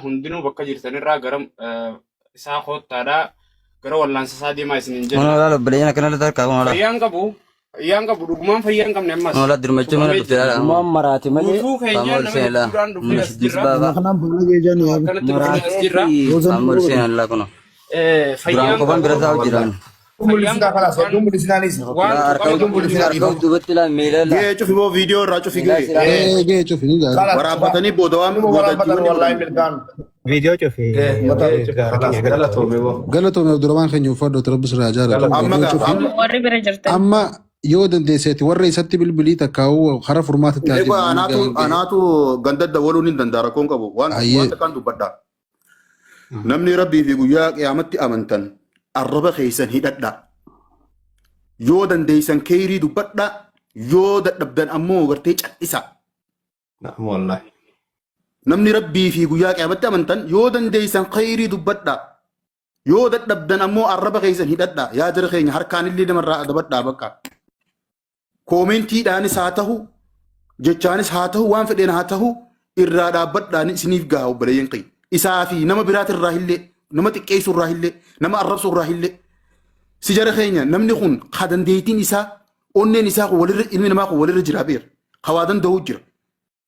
Hundinuu bakka jirtanirraa gara isaa koottaadha. Gara wallaansa isaa deemaa isiniin Kun jenna. olaal obboleeyyan akkana irratti harkaa kun olaal. Fayyaan qabu. Fayyaan qabu dhugumaan fayyaa hin qabne ammas. Kun olaal dirmachuu mana Tuqamee dhufte jira. laala. Dhugumaan maraate malee Guutuu keenya Faamool nama seen laa. hedduudhaan dhufnee Mana as siddis jirra. baafaa. Kanaan baala geejaan yaa Akkanatti dhufnee as jirra. maraateeti. Roozan Faamool seen laa kun. Eh, Duraan Fayyaan qofaan qabu. bira taa'u jiran. Fayyaan Mul'isinaa qabu kalaas waan hedduun mul'isinaanis. waan Laa harka tuqame Hedduun qabu. mul'isinaa harka dhiifama. duubatti laa miila laa. Gee cufi boo viidiyoo irraa cufi Miila gee. siraa. Ee gee cufi ni gaari. Kalaas Waraabbatanii booda waan Dhuma booda waraabatan wanni wallaahi godhan. milkaan. Viidiyoo cufi. Ummata Gaara kalaas keenya galatoome. galatoome boo. Galatoome Abdurrahman keenya uffadhu rabbi sirraa jaalatu. Amma Viidiyoo gaa cufi. amma Warri bira jirtan. Amma yoo dandeesseeti warra isatti bilbilii takkaa'uu hara furmaatatti haa Egaa deemu. anaatu anaatu ganda dabaluun hin danda'a rakkoon qabu waan Ayyee. waan takkaan dubbadha. Namni rabbii fi guyyaa qiyaamatti amantan arraba keessan hidhadha. Yoo dandeessan keeyrii dubbadha. Yoo dadhabdan ammoo gartee cal'isa. Na'am wallahi. Namni rabbii fi guyyaa qiyaamatti amantan yoo dandeessan keeyrii dubbadha. Yoo dadhabdan ammoo arraba keessan hidhadha. Yaa jara keenya harkaan illee namarraa adabadhaa bakka. Koomentiidhaanis haa tahu, jechaanis haa tahu, waan fedheen haa tahu irraa dhaabbadhaan isiniif gaha obboleeyyan kiyya. Isaa fi nama biraatirraa illee, nama xiqqeessurraa illee, nama arrabsurraa illee. Si jara keenya namni kun ka dandeettiin isaa, onneen isaa kun walirra ilmi namaa kun walirra jira beera. Ka waa danda'u jira.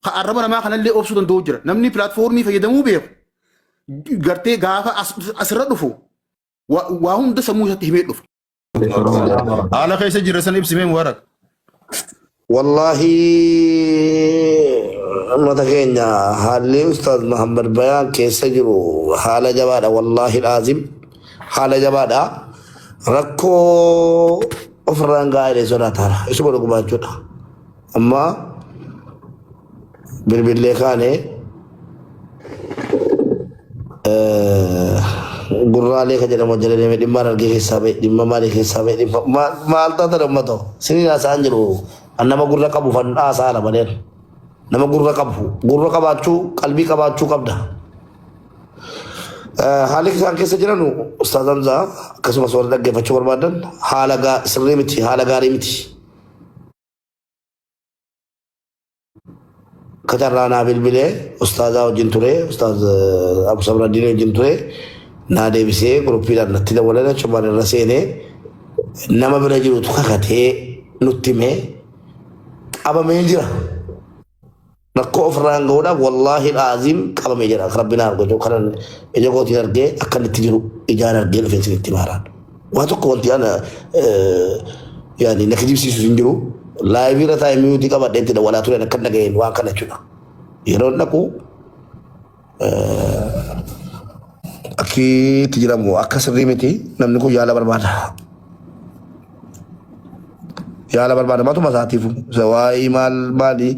Ka arraba namaa kanallee obsuu danda'u jira. Namni pilaatfoormii fayyadamuu beeku gartee gaafa asirra dhufu waa hunda sammuu isaatti himee dhufa. Haala keessa jirra san ibsimee Mubarak. Wallaahi ummata keenya haalli Ustaaz Muhammad Bayaan keessa jiru haala jabaadha. Wallaahi laazim haala jabaadha. Rakkoo ofirraan gahaa jedhee sodaataara. Isuma dhugumaa jechuudha. Amma bilbillee kaane gurraalee ka jedhamu jala deemee dhimma argee keessaa ba'e dhimma maalii keessaa ba'e dhimma maal taatan ummata siniin haasa'an jiru an nama gurra qabu fan haasa'aadha malee nama gurra qabu gurra qabaachuu qalbii qabaachuu qabda. Haalli isaan keessa jiran Ustaaz Hamzaa akkasumas warri dhaggeeffachuu barbaadan haala sirrii miti haala gaarii miti. Akka carraa naa bilbilee ustaazaa wajjin ture ustaaz Abu Sabraddiin wajjin ture naa deebisee guruppiidhaan natti dawwalan achumaan irra seenee nama bira jirutu kakatee nutti himee qabamee jira. Rakkoo ofirraan gahuudhaaf wallaahi laaziim qabamee jira. Akka rabbi naa argu kanan ija kootiin argee akka inni itti jiru ijaan argee dhufee isinitti himaaraan. Waa tokko wanti ana yaani na kijibsiisu hin jiru. Laayivii irra taa'ee miyuutii qabadhee itti dawwalaa turen akka dhaga'een waan kana jechuudha. Yeroo dhaqu akki itti jiramu akka sirrii miti namni kun yaala barbaada. Yaala barbaada matuma isaatiifu waa'ee maal maali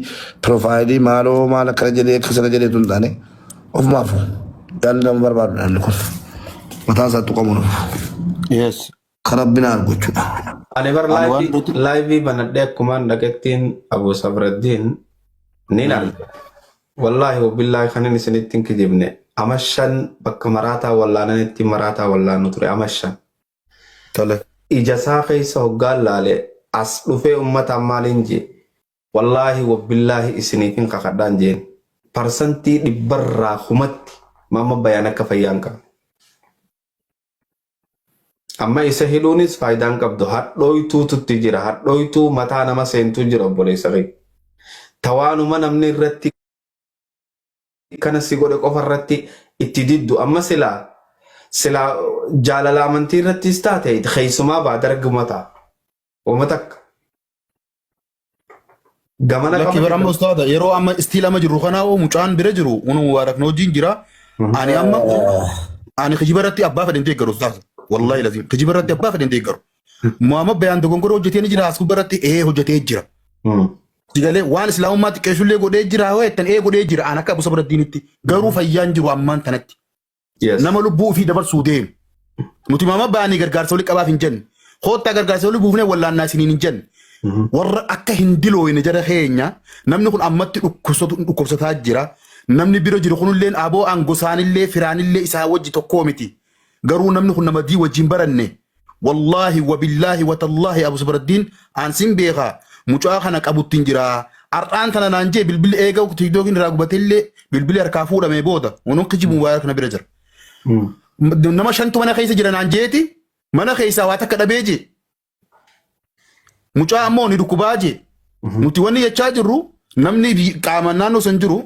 piroofaayilii maaloo maal akkana jedhee akka sana jedhee tun taane ofumaafu yaalli nama barbaadu namni kun mataa isaatti qabu Yes. kan rabbi na argu jechuudha. Ani bar Ani waan laayivii nuti laayivii banadhee akkumaan dhaqettiin Abu Sabraddiin nin arga. Wallaahi wabillaahi kanin isinitti hin kijibne ama shan bakka maraataa wallaananitti maraataa wallaanu ture ama shan. Tole. Ija isaa keessa hoggaan laale as dhufee ummataan maaliin jee Wallaahi wabbillaahi isiniifin kakadhaan jeen parsantii dhibbarraa kumatti maamma bayaan akka fayyaa hin qabne. Amma isa hidhuunis faayidaa hin qabdu. Hadhooytuututti jira. Hadhooytuu mataa nama seentuu jira obboleessa kee. Tawaanuma namni irratti kana si godhe qofa irratti itti diddu. Amma silaa silaa jaalala amantii irrattis taate keessumaa baa darguma ta'a. Wama takka. Gamana Lakki qaba bara amma ustaada yeroo amma istiil amma jirru kanaa oo mucaan bira jiru unu mubaarak na wajjin jira. Ani amma ani kijiba irratti abbaa fedhe hin deeggaru ustaaza. Wallahi lazim kijiba irratti abbaa fedhe hin deeggaru. Muhammad Bayaan dogongora hojjetee ni jira as gubbaa irratti ee hojjetee jira. Sigalee waan islaamummaa xiqqeessullee godhee jira hoo jettan ee godhee jira an akka Abu Sabraddiinitti garuu fayyaan jiru ammaan tanatti. Yes. Nama lubbuu ofii dabarsuu deemu. Nuti maama baanii gargaarsa walii qabaaf hin jenne. Koottaa gargaarsa walii buufnee wallaannaa isiniin hin jenne. Warra akka hin dilooyne jara keenya namni kun ammatti dhukkubsatu dhukkubsataa jira. Namni bira jiru kunillee aboo an gosaanillee firaanillee isaa wajji tokkoo miti. Garuu namni kun nama dii wajjin baranne. Wallaahi wabillaahi watallaahi Abu Sabraddiin an sin beeka mucaa kana qabuttiin jira. Har'aan tana naan jee bilbilli eega tiiktookiin irraa gubateellee bilbilli harkaa fuudhamee booda wantoonni kijibu mubaarak na bira jira. Nama shantu mana keessa jira naan jeeti mana keessaa waa takka dhabee jee. Mucaa ammoo ni dhukkubaa jee. Nuti wanni jechaa jirru namni qaama naannoo san jiru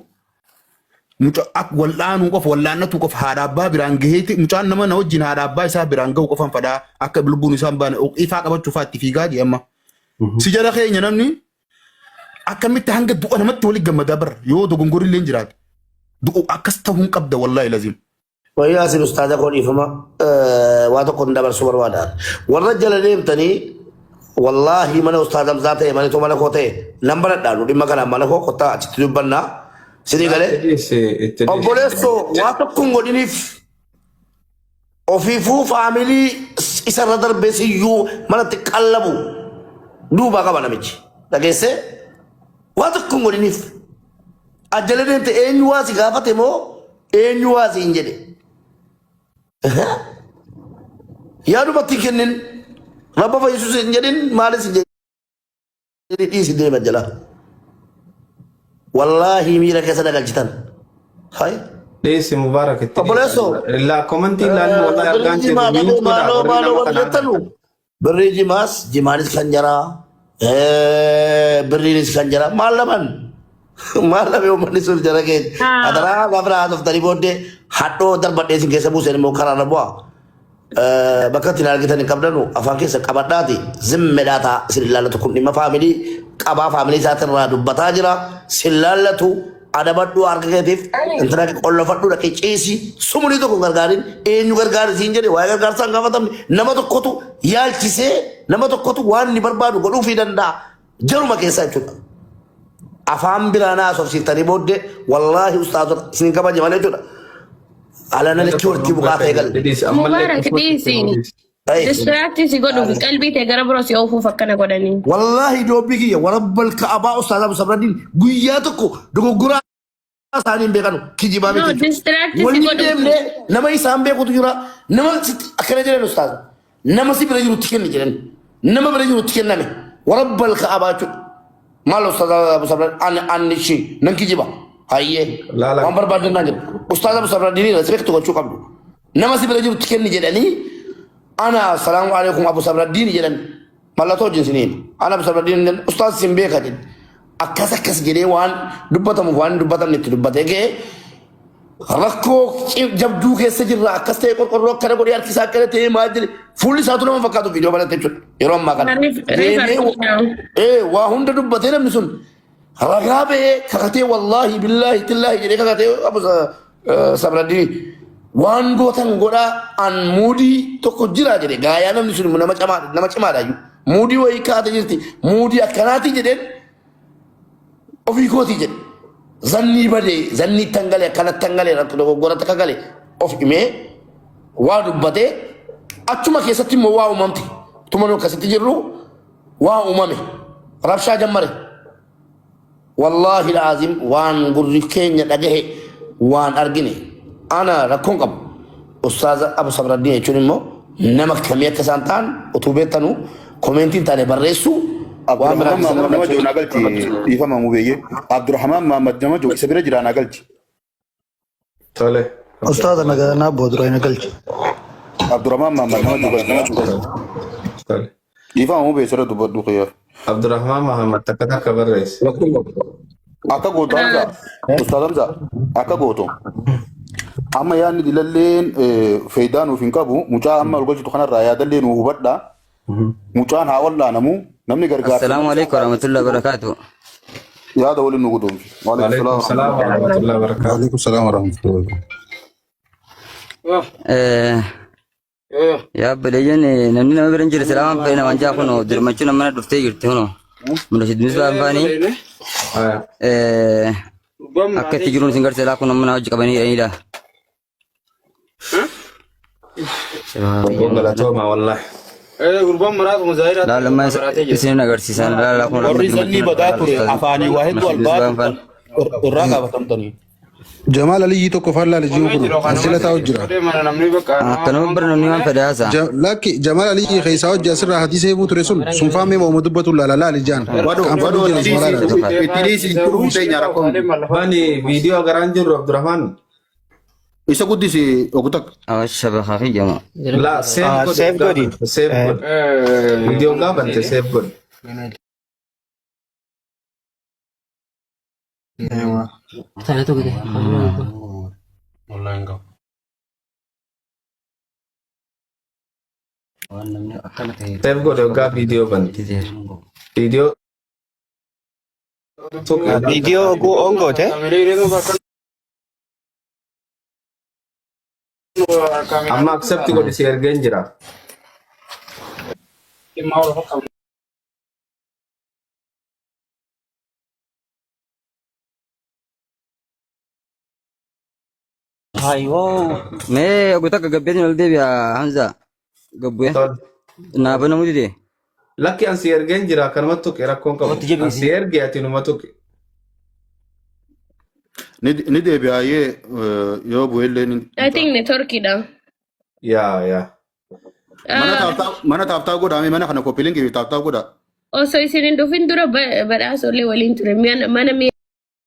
mucaa ak wal'aanuu qofa wal'aannatuu qofa haadha abbaa biraan gaheeti mucaan nama na wajjin haadha abbaa isaa biraan gahu qofan fadhaa akka lubbuun isaa hin baane ifaa qabachuu fa'aa itti fiigaa jee amma. Si jala keenya namni akkamitti hanga du'a namatti walitti gammadaa bara yoo dogongorri illee hin jiraate. Du'u akkas ta'uu hin qabda wallaahi laziim. Wayyaa isin ustaaza koo dhiifama waa tokko hin dabarsuu barbaada. Warra jala deemtanii wallaahi mana ustaaza Hamzaa ta'e mana mana koo ta'e nan baradhaa nu dhimma kanaan mana koo kottaa achitti dubbannaa. Isinii galee Itti dhiisi, itti dhiisi. obboleessoo waa tokko hin godhiniif ofiifuu faamilii isarra darbee siyyuu manatti qallabu duubaa qaba namichi. Dhageessee waa tokko hin godhiniif. Ajjala deemte eenyu waa si gaafate moo eenyu waa siin jedhe. Yaadumatti hin kennin. Rabba fayyisuus hin jedhin maalis hin jedhin dhiisi deema jala. Wallaahi miira keessa dagalchitan. Hai. Dhiisi Mubaarak itti dhiisi. Obboleessoo. Illaa komantii ilaalli wallahi Birrii argaan jimaa jiru dhabee mute godha maaloo warri maaloo nama warri kanaan jettanu. argatan. Birrii jimaas jimaanis kan jaraa. Birriinis kan jaraa. Maal laban? Maal labe uummanni sun jara keenya. Adaraa gaafa na haasoftanii booddee hadhoo darbadhee isin keessa buuseen immoo karaarra bu'a. Bakka ittiin argitan hin qabdanu afaan keessa qabadhaati zimmedhaa ta'a isin ilaallatu kun dhimma faamilii qabaa faamilii isaatirraa dubbataa jira sin laallatu adabadhu harka keetiif intala qollofadhu dhaqee ciisi sumunii tokko hin gargaarin eenyu gargaari siin jedhe waa'ee gargaarsaa hin gaafatamne nama tokkotu yaalchisee nama tokkotu waan inni barbaadu godhuufii danda'a jaruma keessaa jechuudha. Afaan biraa na haasofsiiftanii booddee wallaahi ustaazota isin kabaje malee jechuudha. Alana likkii walitti buqaa ta'e galle. Dhiisi ammallee Mubaarak akkasumatti itti dhiisi. dhiisi. Ta'e. Distract si godhuuf qalbii tee gara biroo si oofuuf akkana godhanii. Wallaahi doobbii kiyya warabbal ka'abaa ustaaz Abu Sabraddiin guyyaa tokko dogoggoraa isaanii hin beekanu kijibaa No, miti jechuudha. distract si Waliin godhuuf. deemnee nama isaan beekutu jira nama sitti akkana jedhan ustaaz nama si bira jirutti kenni jedhan nama bira jirutti kenname warabbal ka'abaa jechuudha. Maal ustaaz Abu Sabraddiin ani ani ishii nan kijiba hayyee Laala. waan barbaadan naan jedhu ustaaz Abu Sabraddiin respect gochuu qabdu nama si bira jirutti kenni jedhanii ana assalaamu alaikum Abu Sabraddiin jedhan mallattoo wajjin siniin ana Abu Sabraddiin jedhan ustaaz sin beeka jedhe akkas akkas jedhee waan dubbatamuuf waan hin dubbatamne itti dubbatee ga'e rakkoo jabduu keessa jirra akkas ta'e qorqorroo akkana godhee harki isaa akkana ta'e maal jedhe fuulli isaatu nama fakkaatu viidiyoo banate jechuudha yeroo ammaa kana. Deemee waa hunda dubbatee namni sun ragaa ba'ee kakatee wallaahi billaahi tillaahi jedhee kakatee Abu Sabraddiin waan gootan godhaa an muudii tokko jira jedhe gaayaa namni sun nama cimaadha nama cimaadha iyyuu muudii wayii kaate jirti muudii akkanaati jedheen ofii kootii jedhe zannii badee zannii ittan gale akkanattan gale rakkoo dogoggora takka gale of himee waa dubbatee achuma keessatti immoo waa uumamte tuma nu akkasitti jirru waa uumame rabshaa jammare wallaahi laazim waan gurri keenya dhagahe waan argine ana rakkoon qabu ustaaza Abu Sabraddiin jechuun immoo nama kamii akka isaan ta'an utuu beektanu komeentiin taane barreessuu waan biraa Abdurrahman keessa Mahammad nama dabarfachuu. jiru naa galchi dhiifama mubeeyye. Abdurrahman Mahammad nama jiru isa bira jira naa galchi. Tole. Ustaaza nagaa naa boodura hin galchi. Abdurrahman Mahammad nama jiru galchi. Tole. Dhiifama mubee sirra dubbadhu kiyyaaf. Abdurrahman Mahammad takka takka barreesse. Akka gootu Hamza. Ustaaz Hamza akka gootu. Amma yaadni dilalleen faayidaa nuuf hin qabu. Mucaa amma ol galchitu kanarraa yaadallee nu hubadha. Mucaan haa wal'aanamu. Namni gargaarsa Assalaamu alaikum warahmatullahi wabarakatuh. yaada waliin nu guduunfi. Waalaikum salaam warahmatullahi wabarakatuh. Waalaikum salaam warahmatullahi wabarakatuh. Yaa obboleeyyan namni nama bira hin jirre silaa waan fedhe namaan jaa kunoo dirmachuun mana dhuftee jirti kunoo. Mul'atu misbaa faanii akka itti jiruun isin garsiisaa kun mana hojii qabanii jedhanidha. Obbo Galatooma wallahi. Gurbaan maraatu muzaahiraa Laala amma isin agarsiisan laala kun Warri sanyii badaa ture afaanii waa hedduu albaa irraa gaafatamtanii. Jamaal Aliyyii tokko faallaa lijii Komee kun jiru as jala taa'u jira. Godhee mana namni bakka Akkanuma bira namni waan fedhe haasa'a. Lakki Jamaal Aliyyii keessaa hojii asirraa hadii seefuu ture sun sun faamee waama dubbatu laala laali jaan. Wadoo Kan fedhu wadoo jira itti suma laala. dhiisi itti dhiisi itti dhufuu teenya rakkoon. Bani viidiyoo agaraan jirru Abdurrahman. Isa guddisi ogu takka. Awash shabakaa kiyyamu. La save Ah, godhi. save godhi. Save godhi. Viidiyoo gaafante save godhi. Waan namni akkana ta'e. Save godhi hoggaa viidiyoo banti. Viidiyoo tuqi. Viidiyoo oguu on goote. Amma accept godhi si ergeen jira. Mee ogu takka gabbeetiin ol deebi'a Hamza. Gabbu'e. Tol. Naa banamuu dide. Lakki an si ergeen jira akkanuma tuqi rakkoon qabu. An si erge ati numa tuqi. Ni deebi'aayee yoo bu'ellee ni. I think networkidha. Yaa yaa. Mana taaftaa mana taaftaa godhaa mana kana koppiliin fi taaftaa godhaa. Osoo isin hin dhufin dura badhaasollee waliin ture. Mana mi'a